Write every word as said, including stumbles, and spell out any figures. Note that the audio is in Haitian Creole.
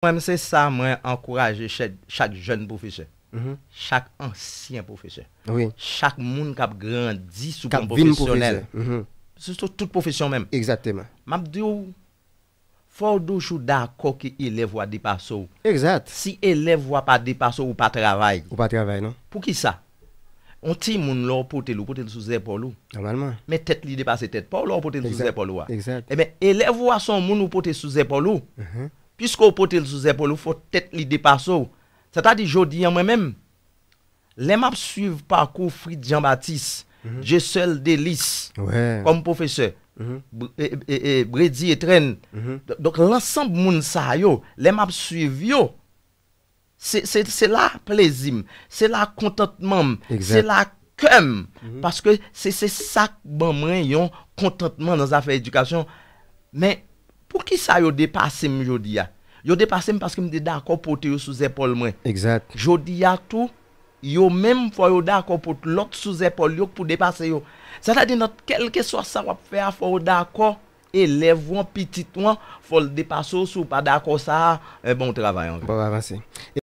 Mwen, se sa mwen ankouraje chak, chak jèn pwofesè, Mhm. chak ansyen pwofesè, Wi. chak moun k ap grandi sou K ap plan vin pwofesyonèl, pwofesè. Mhm. sitou tout pwofesyon menm. Egzakteman. M ap di w, fò w toujou dakò ke elèv ou a depase w. Egzat. Si elèv ou a pa depase w, ou pa travay. Ou pa travay, non? Poukisa? Yon timoun, lè w pote l, ou pote l sou zèpòl ou. Nòmalman. Men tèt li depase tèt pa w lè w pote l sou Egzat. zèpòl ou a. Egzat. Ebyen, elèv ou a se yon moun ou pote sou zèpòl ou. Mhm. Piske w pote l sou zèpòl ou, fò tèt li depase w. Sètadi, jodi a, mwen menm, lè m ap swiv pakou Fritz Jean Baptiste, Dieuseul Delis, Wè. kòm pwofesè, Mhm. Br- e- e- e- Brady Etren, Mhm. donk, lansanm moun sa yo, lè m ap swiv yo, se, se, se la plezi m, se la kontantman m, Egzat. se la kè m, paske se, se sa k ban mwen yon kontantman nan zafè edikasyon. Men, poukisa yo depase m jodi a? Yo depase m paske m te dakò pote yo sou zèpòl mwen. Egzat. Jodi a tou, yo menm fò yo dakò pote lòt sou zèpòl yo pou depase yo. Sètadi, nan kèlkeswa sa w ap fè a, fò w dakò elèv ou an, pitit ou an, fò l depase w. Si w pa dakò sa a, e bon, w travay anpil. Bon, avanse.